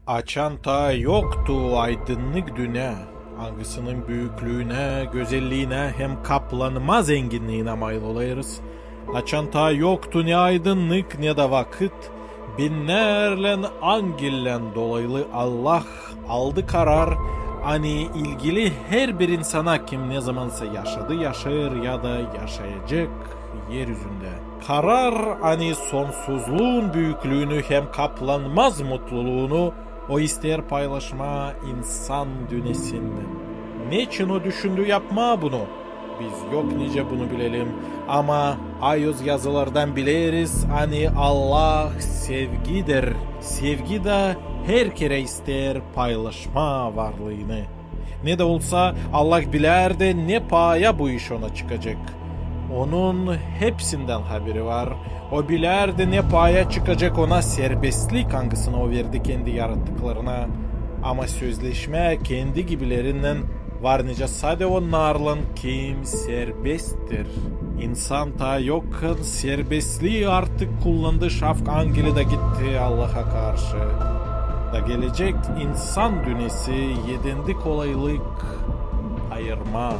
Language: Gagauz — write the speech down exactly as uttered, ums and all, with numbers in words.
Açan taa yoktu o aydınnık dünnä, angısının büüklüünä, gözelliinä hem kaplanmaz enginniinä mayıl olêrız, açan taa yoktu ne aydınnık, ne dä vakıt, binnärlän angellän dolaylı Allah aldı karar, ani ilgili herbir insana, kim nezamansa yaşadı, yaşêêr ya da yaşayacek er üzündä. Karar, ani sonsuzluun büüklüünü hem kaplanmaz mutluluunu O isteer paylaşmaa insan dünnesinnän. Neçin O düşündü yapmaa bunu? Biz yok nicä bunu bilelim, ama ayuz yazılardan bileriz, ani Allah sevgidir. Sevgi dä her kerä isteer paylaşmaa varlıını. Ne dä olsa, Allah bilärdi, ne paaya bu iş Ona çıkacek. Onun hepsindän haberi var. O bilärdi, ne paaya çıkacek Ona serbestlik, angısını O verdi kendi yarattıklarına. Ama sözleşmää kendi gibilerinnän var nicä sade onnarlan, kim serbesttir. İnsan taa yokkän serbestlii artık kullandı, şafk angeli da gitti Allaha karşı. Da gelecek insan dünnesi edendi kolaylık ayırmaa.